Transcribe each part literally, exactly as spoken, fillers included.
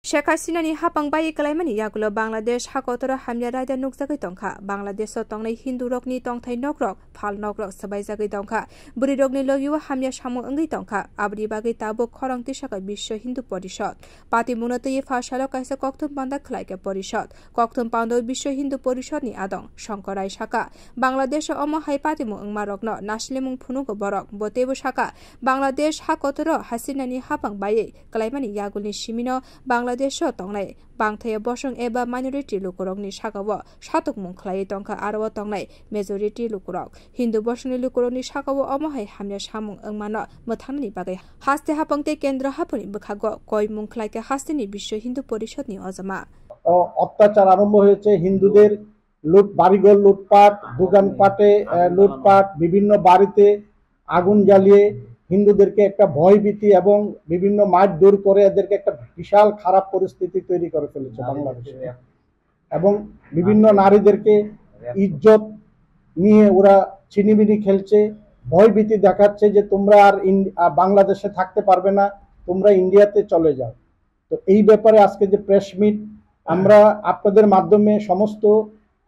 Sheikh Hasinani hapang bai kwlaimani yagulo Bangladesh hakotoro hamya raida nukjagwi tongkha. Bangladesho tongnai Hindu rokni tongthai nokrok, phal nokrok swbaijagwi tongkha. Bwrwi rokni logio hamya samung wngwi tongkha. Aboni bagwi tabuk khorang tisaka Biswa Hindu Porishod. Patimungno twiwi pha salo kaisa kokthum panda khlaikha porishod. Kokthum pando Biswa Hindu Porishod ni adong Shankar Rai saka, Bangladesho omo hai patimung wngma rokno naslimung phunugo borok. Bo teibo saka, Bangladesh hakotoro Hasinani hapang baiwi kwlaimani yagulni simino Bangladesho tongnai bangthaya bosong eba minority lukurokni sakao satokmung khlaiwi tongkha, aro o tongnai majority lukurok. Hindu bosongni lukurokni sakao omo hai hamya samung wngmano mwthangnani bagwi haste hapang tei kendro haphangni bwkhago koimung khlaikha hasteni Biswa Hindu Porishodni ojama. অ-, অত্যাচার আরম্ভ হয়েছে, হিন্দুদের লুট, বাড়িঘর লুটপাট, দোকানপাটে, আহ, লুটপাট, বিভিন্ন বাড়িতে আগুন জ্বালিয়ে হিন্দুদেরকে একটা ভয়ভীতি এবং বিভিন্ন মারধর করে এদেরকে একটা বিশাল খারাপ পরিস্থিতি তৈরি করে ফেলেছে বাংলাদেশে। এবং বিভিন্ন নারীদেরকে ইজ্জত নিয়ে ওরা ছিনিমিনি খেলছে, ভয়ভীতি দেখাচ্ছে যে তোমরা আর ইন-, আহ, বাংলাদেশে থাকতে পারবে না, তোমরা ইন্ডিয়াতে চলে যাও। তো এই ব্যাপারে আজকে যে প্রেস মিট, আমরা আপনাদের মাধ্যমে সমস্ত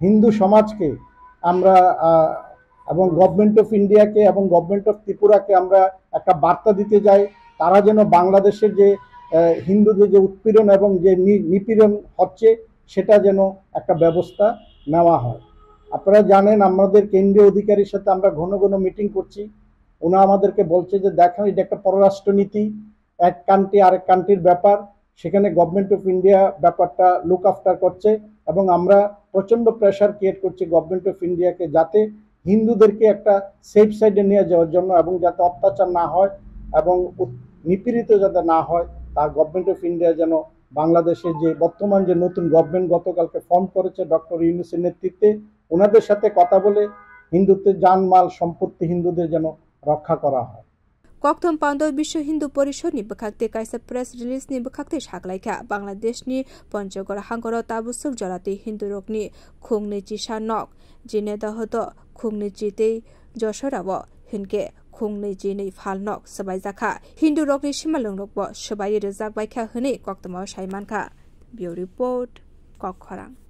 হিন্দু সমাজকে আমরা, আহ, এবং গভর্নমেন্ট অফ ইন্ডিয়াকে এবং গভর্নমেন্ট অফ ত্রিপুরাকে আমরা একটা বার্তা দিতে চাই, তারা যেন বাংলাদেশের যে, আহ, হিন্দুদের যে উৎপীড়ন এবং যে নি-, নিপীড়ন হচ্ছে, সেটা যেন একটা ব্যবস্থা নেওয়া হয়। আপনারা জানেন, আমাদের কেন্দ্রীয় অধিকারীর সাথে আমরা ঘন ঘন মিটিং করছি। ওনা আমাদেরকে বলছে যে, "দেখেন, এটা একটা পররাষ্ট্রনীতি, এক কান্ট্রি আরেক কান্ট্রির ব্যাপার, সেখানে গভর্নমেন্ট অফ ইন্ডিয়া ব্যাপারটা লুক আফটার করছে এবং আমরা প্রচণ্ড প্রেশার ক্রিয়েট করছি গভর্নমেন্ট অফ ইন্ডিয়াকে, যাতে হিন্দুদেরকে একটা সেফ সাইডে নিয়ে যাওয়ার জন্য এবং যাতে অত্যাচার না হয় এবং উত-, নিপীড়িত যাতে না হয়, তা গভর্নমেন্ট অফ ইন্ডিয়া যেন বাংলাদেশে যে বর্তমান যে নতুন গভর্নমেন্ট গতকালকে ফর্ম করেছে ডক্টর ইউনূসের নেতৃত্বে, ওনাদের সাথে কথা বলে হিন্দুত্বের জানমাল সম্পত্তি হিন্দুদের যেন রক্ষা করা হয়।" Kokthum pando Biswa Hindu Porishod ni bwkhak tei kaisa press release ni bwkhak tei saklaikha, Bangladesh ni Panchagor hangoro tabuk swk jora tei Hindu rokni khungni chisa nok, Jine Dahodo khungni chi tei Josora o hinkhe khungni chinwi phal nok swbaijakha. Hindu rokni simalwng rokbo swbaiwi rwjak baikha hwnwi koktwmao sai mankha. Bureau Report, Kokkhorang.